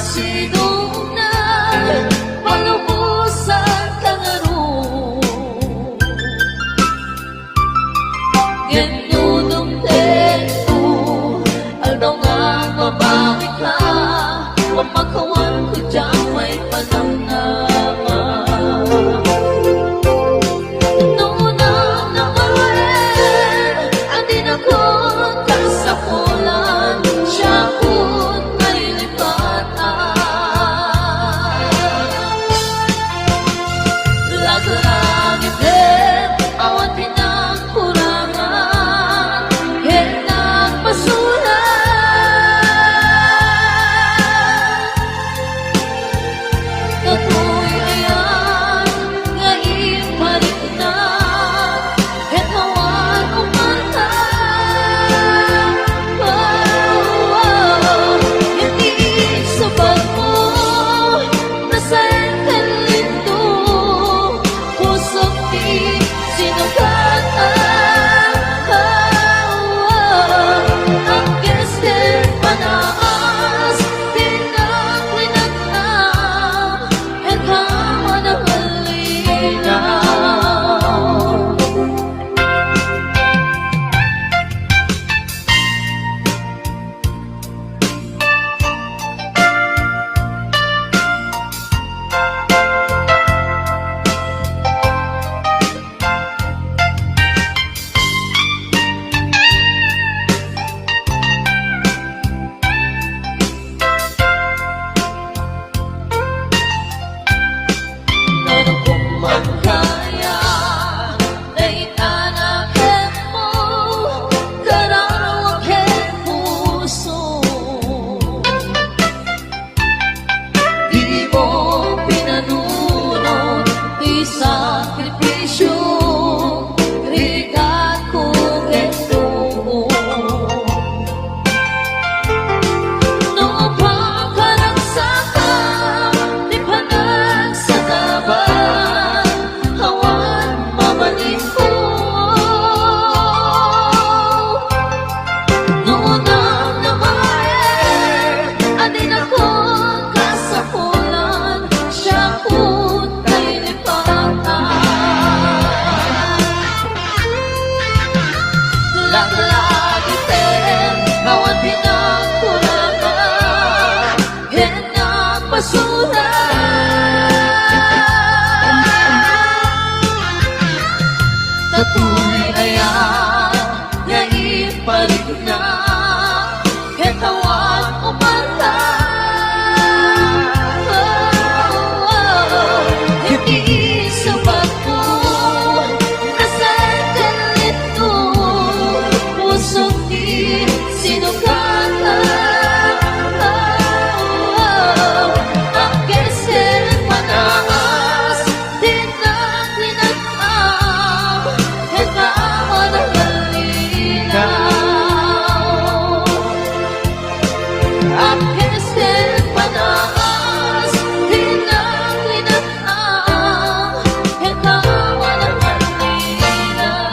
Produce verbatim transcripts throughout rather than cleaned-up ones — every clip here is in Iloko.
Sidongna, palubosan ta ngarud. Ngem no dumtengko, aldaw nga mabawi ka, pamakawanko diay panamnama. No unang nawaen, adinakon kasapulan, siakon mailipatan. Laglagipem, awan ti nangkurangan, ket nagpasurat. Datoy ayan nga iparikna, ket awan umanta. Iti insubagmo, nasaen ken lindo, pusok ti sinugatan. Agkes ken panaas, tinaklinatna, ket awan a malinaw. Nano kung magkaya, naitanak mo, kararaw ken puso. Di mo pinanunot ti sakripisio, rigatko ken dumo. No pakaragsakan ti panagsataban, awan mabalinko. No unang nawaen, adinakon kasapulan, siakon mailipatan. Laglagipem, awan ti nangkurangan, ket nagpasurat. Datoy ayan nga iparikna, ket awan umanta. Iti insubagmo, nasaen ken lindo, pusok ti sinugatan. Agkes ken panaas, tinaklinatna, ket awan a malinaw. Agkes ken panaas, tinaklinatna, ket awan a malinaw.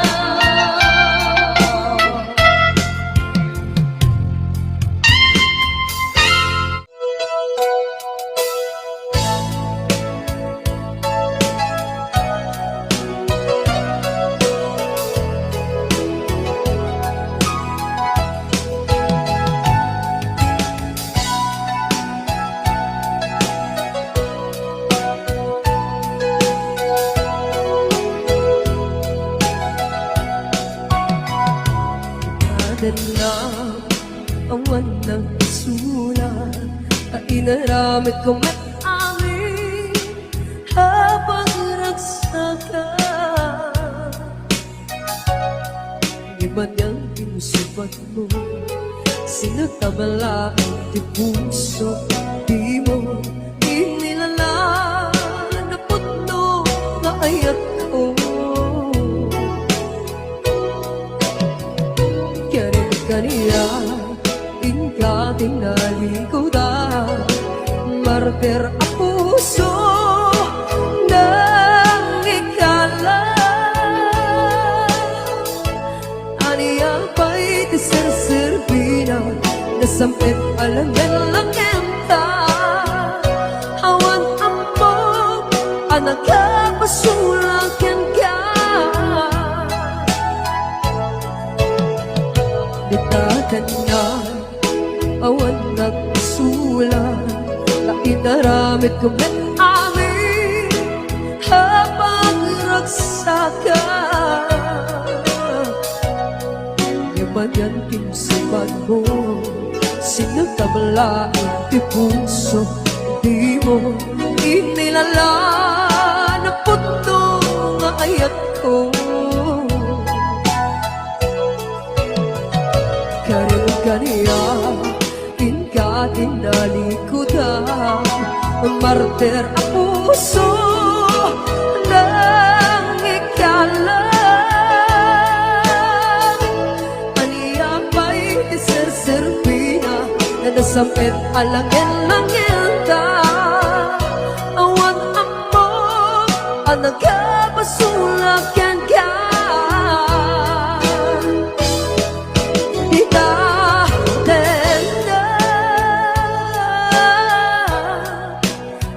Adat na awan nagsulat, a inaramidko met amin a pagragsakan. Ngem ania ti insubagmo, sino ta balaen ti puso, dimo inilala, napudno nga ayatko. Ket kaniak, inka ti nalikudan, martir a puso, nangikala. Ania pay ti serserbina, nasam-et a langen-langenta, a nagpapasulak kenka. Dita kaniak, awan nagpasulak, ta inaramidko met amin a pagragsakan. Ngem anian ti imsubadmo, sinagtabla ti puso, dimo inilalan a pudno nga ayatko. Karin kaniak, inka ti nalikudan, martir a puso, nangikalam. Ania pay ti serserbina, nga nasam-et a langellangenta? Awan ammok a nagpapasulak kenka. Dita, denda,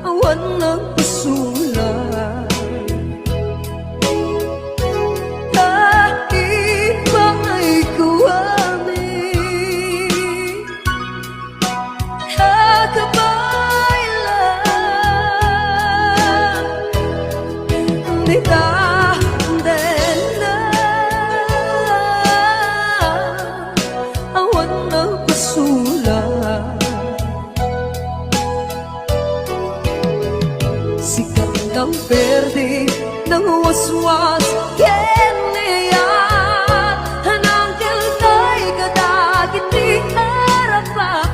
awan nagpasulak. Ta ipaayko amin a kabaylan. Dita, denda, awan nagpasulak. Sika ti nangperdi, nangwaswas ken ni Yat, nangkeltay kadagiti arapat.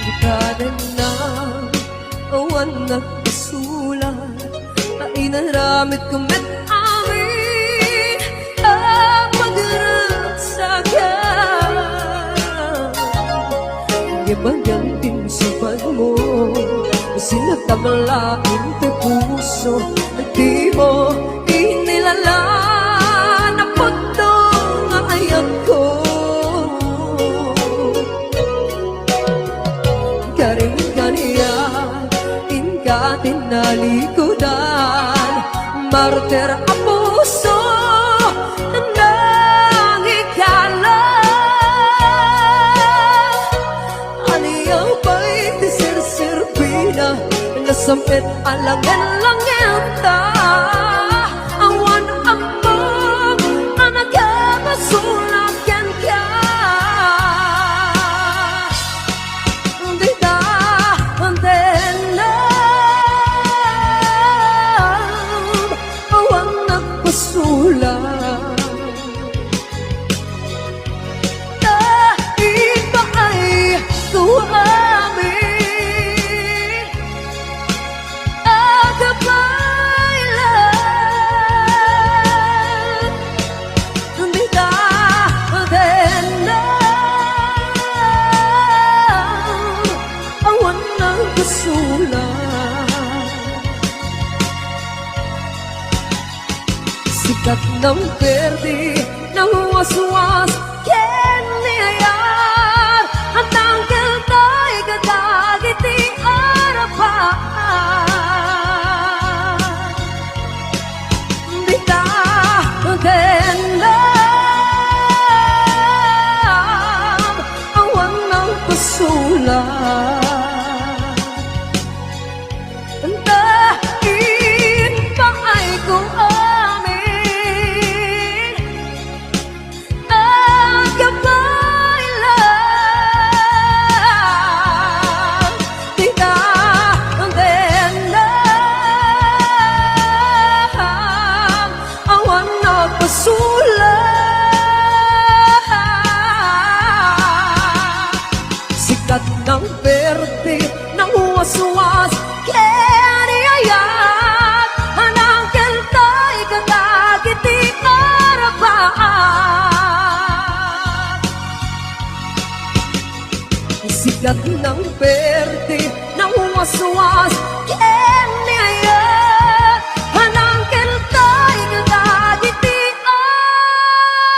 Ikadenna, awan nagpasulak, ta inaramidko met amin a pagragsakan. Ngem anian ti imsubadmo, sinagtabla ti puso, dimo inilalan a pudno nga ayatko. Karin kaniak, inka ti nalikudan, martir a puso, nangikalam. Ania pay ti serserbina, nasam-et a langen-langenta? Awan ammok a nagpapasulak kenka. Dita, denda, awan nagpasulak. Ta ipaayko amin a kabaylan. Dita, denda, awan nagpasulak. Sika ti nangperdi, nangwaswas ken ni Yat, a nangkeltay kadagiti arapat. Dita, denda, awan nang Sula. Anta impaayko amin. Agabay lang dita dendan. Awan nagpasula. Sikat nang perti, nang waswas ken ni ayat, a nangkeltay kadagiti arapaat. Sikat nang perti, nang waswas ken ni ayat, a nangkeltay kadagiti arapaat.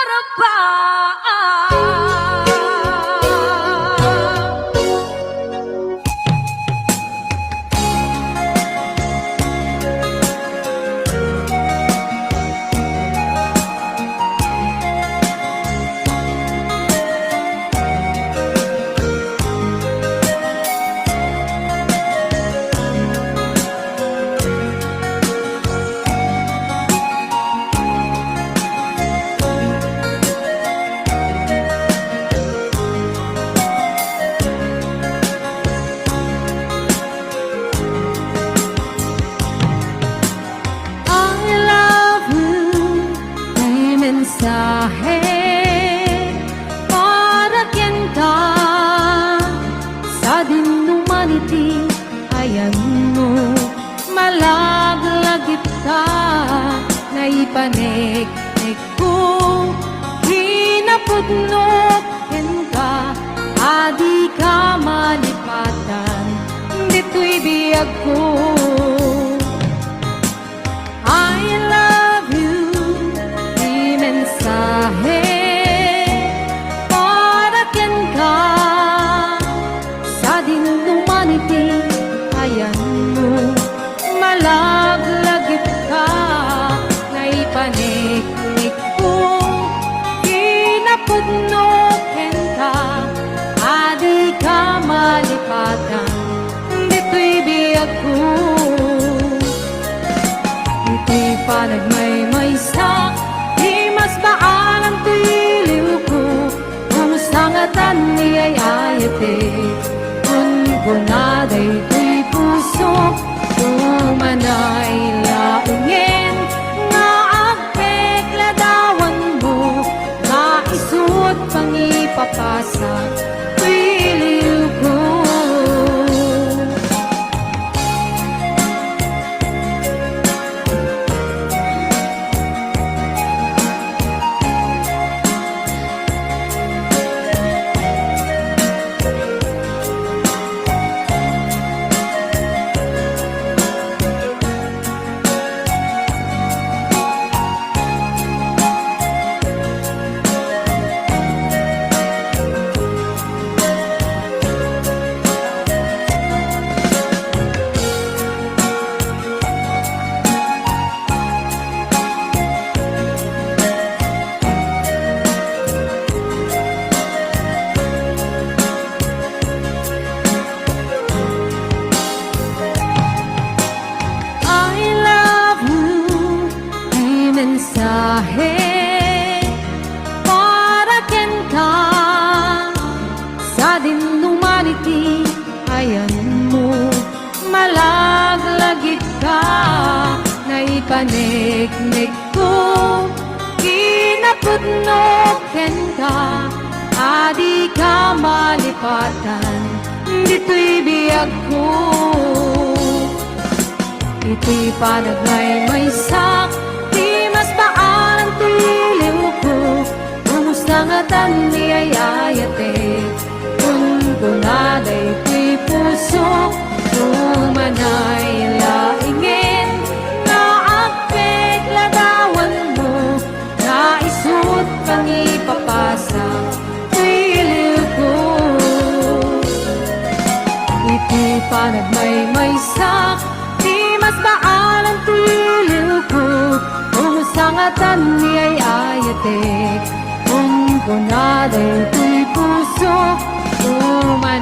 I love you, may mensahe para kenka. Sadin no man iti ayanmo, malaglagitka, naipaneknekko, kinapudnok kenka, a dika malipatan ditoy biagko. I love you, ti mensahe para kenka. Sadin no man iti ayanmo, malaglagitka, naipaneknekko, kinapudno kenka, a dika malipatan ditoy biagko. Iti panagmaymaysak, ti masbaalan ti liwko, no sangatan ni ay-ayatek. Kunkuna daytoy pusok, umanay laengen nga agpek ladawanmo, nga isut' pangipapasak toy liwko. I love you, ti mensahe para kenka. Sadin no man iti ayanmo, malaglagitka, naipaneknekko, kinapudno kenka, a dika malipatan ditoy biagko. Iti panagmaymaysak, ti masbaalan ti liwko, no sangatan ni ay-ayatek. Kunkuna daytoy pusok, umanay laengen nga agpek ladawanmo, nga isut' pangipapasak toy liwko. Iti panagmaymaysak, ti masbaalan ti liwko, no sangatan ni ay-ayatek. Kunkuna daytoy pusok, umanay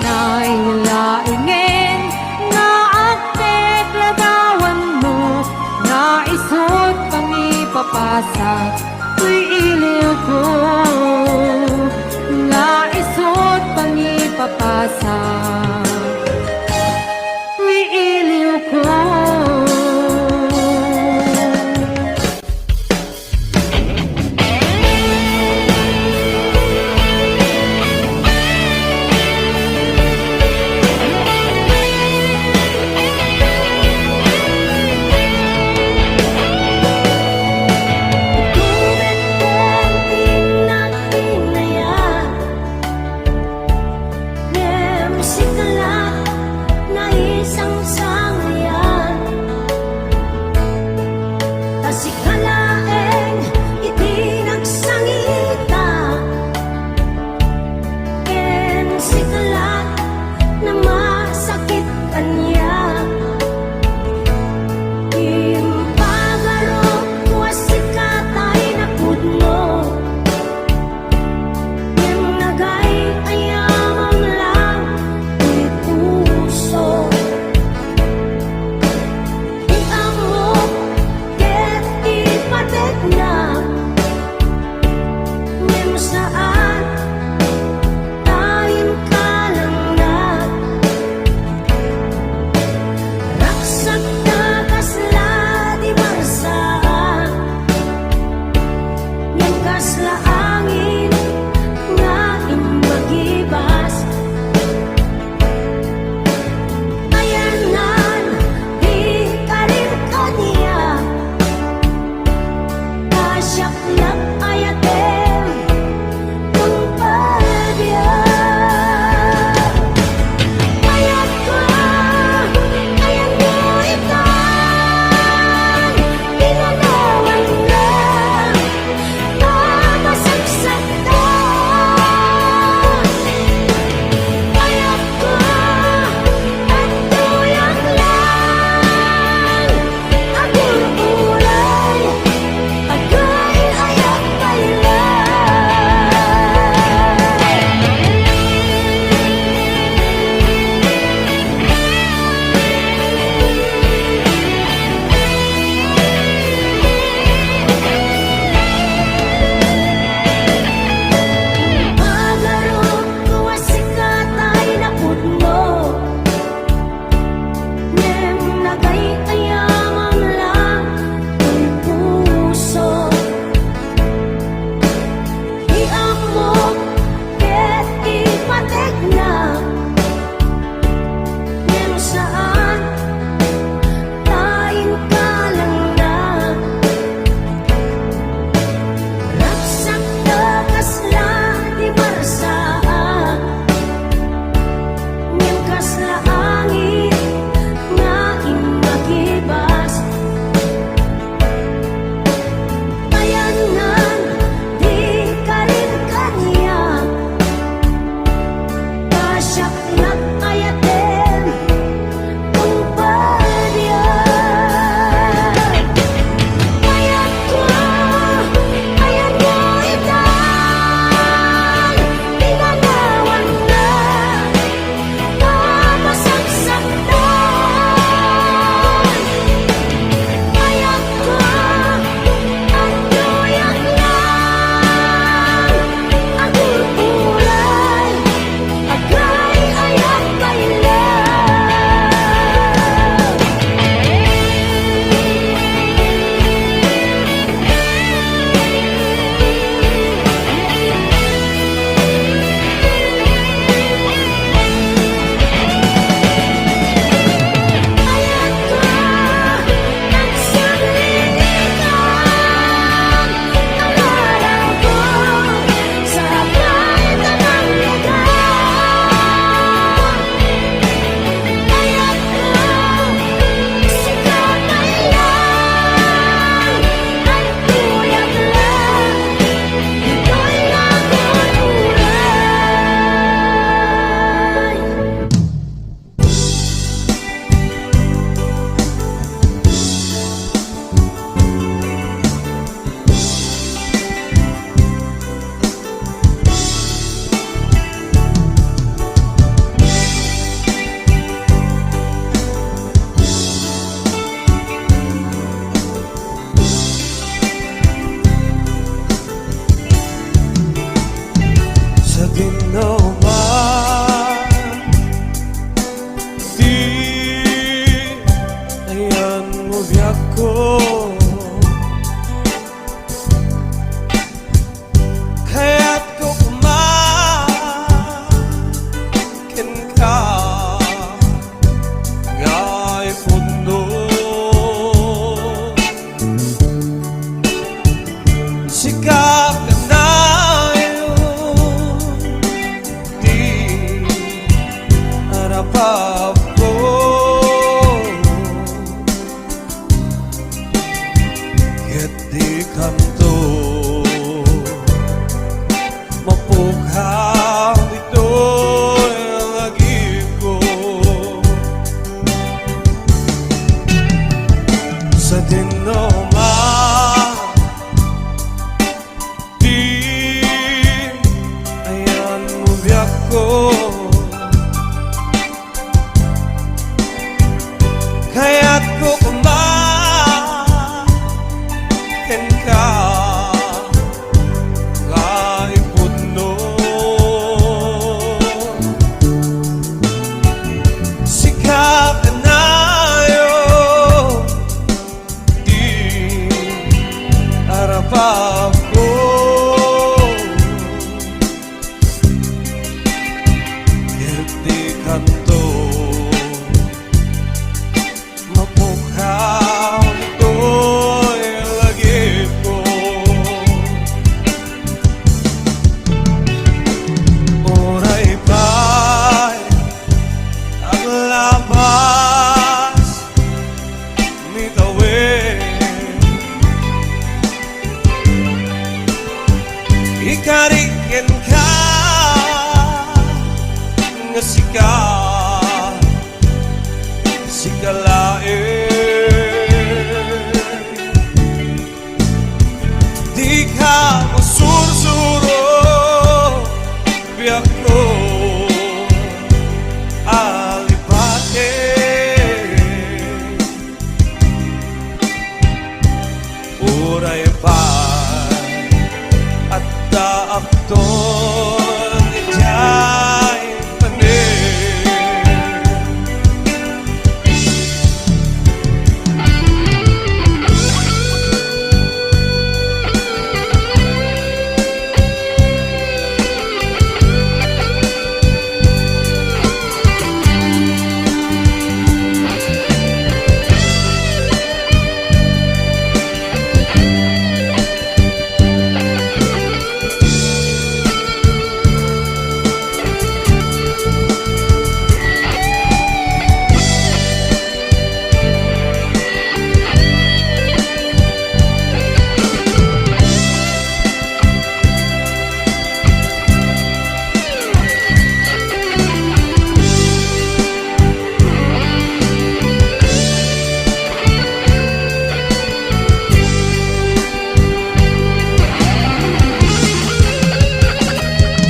Sikla na masakit kaniak. Impagarok ko a sika tay napudno. Ngem nagay-ayamam lang ti puso. Ti ammok ket ipategna. Ngem saan ta inkalangna. Ragsakta kasla di marsa, ngem kasla angin nga immagibas. Ayangan ti karim kaniak, ta siak nag-ayatem. Pagpadian. Ayatko, ayanmo itan, pinanawanna, mamasaksakta. Ayatko, agtoyak lang. Agur-uray, agay-ayat pay lang. Pagarok ko a sika tay napudno. Ngem nagay-ayamam lang ti puso. Iammo ket ipategna, ngem saan ta inkalangna. Ragsakta kasla di marsaak, ngem kasla angin nga immagibas. Ayangan ti karim kaniak, ta siak nag-ayatem. Pagpadian. Ayatko, ayanmo itan, pinanawanna, mamasaksakta. Ayatko, agtoyak lang. Agur-uray, agay-ayat pay lang. Ayatko, nagsaglit ikaw. Sadino man ti ayan mo biagko. Kayatko koma kenka nga ipudno. Sika kanayon ti arapapko. Ket dikanto mapukhaw ito biagko. Kayatko koma kenka nga ipudno. Sika kanayon ti arapakko. Ket dikanto mapukkaw ditoy lagipko. Uray pay aglabas, mitawid. Ikarik kenka nga sika, sika laeng. Dika masursuro, biagko a lipati. Uray pay addaakton idiay panen.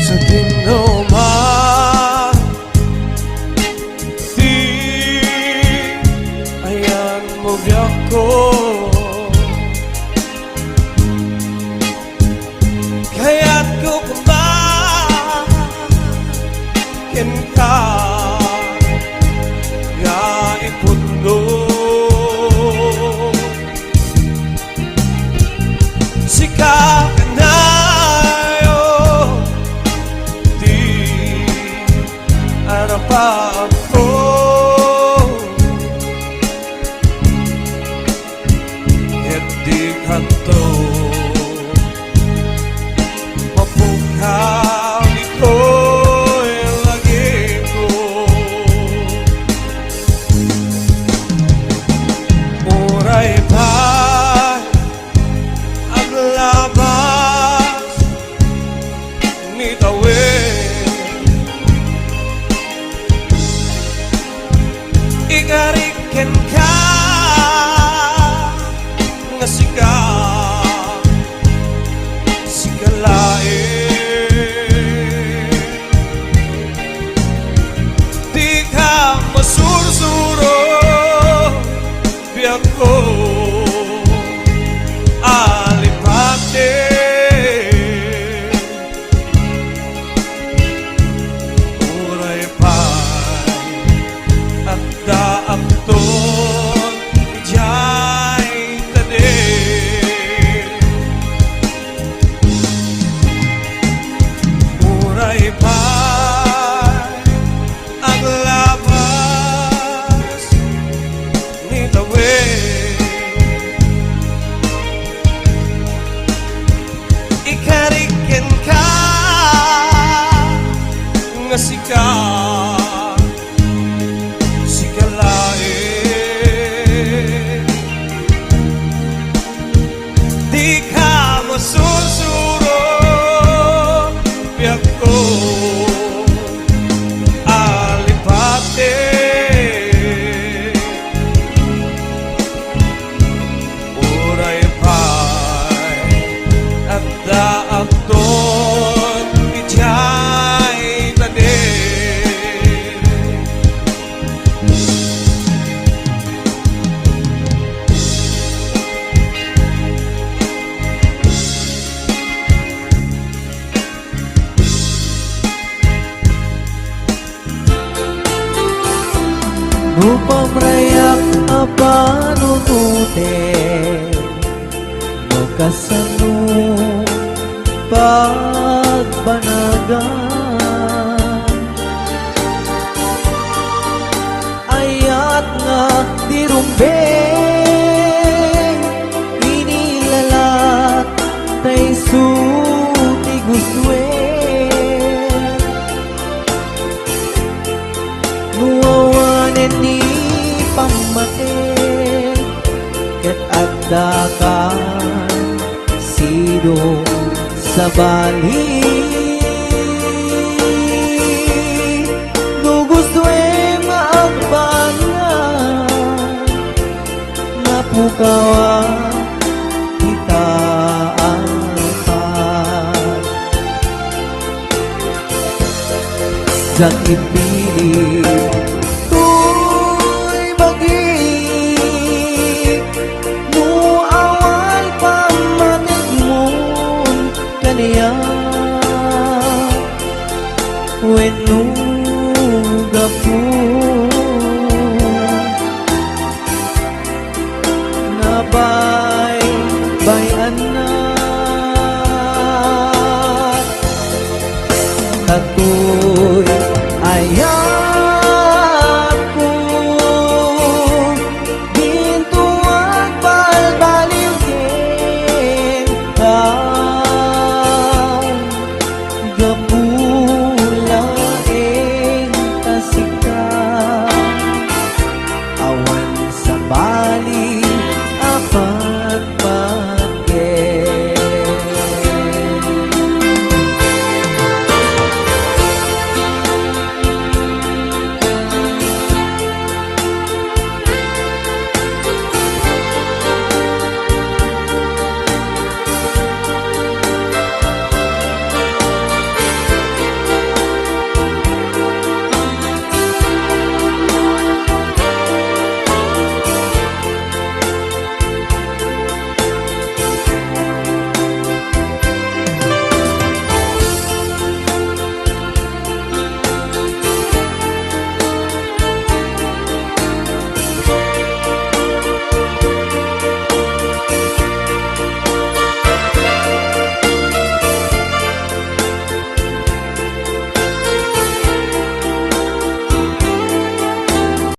Sa dinno man ti ayanmo, biagko. Kayatko koma kenka nga ipudno. Sika kanayon ti arapakko. Ket dikanto mapukkaw ditoy lagipko. Uray pay aglabas, mitawid. Ikarik kenka nga sika, sika laeng. Dika masursuro, biagko a lipati. Uray pay addaakton idiay panen. Uray pay aglabas, mitawid. Ikarik kenka nga sika, sika laeng. Dika masursuro, biagko a lipati. Uray pay addaakton idiay Upam rayak a panunoten, no kasano pagbanagan. Ayat nga di rumbeng, inilalat ta isu ti gustoen. No awanen ni pammaten, ket addakan sidong sabali. No gustoem nga agbanag, napukawan kita apat. Diak ipili toy bagi, no awan pammategmon kaniak, wenno gapu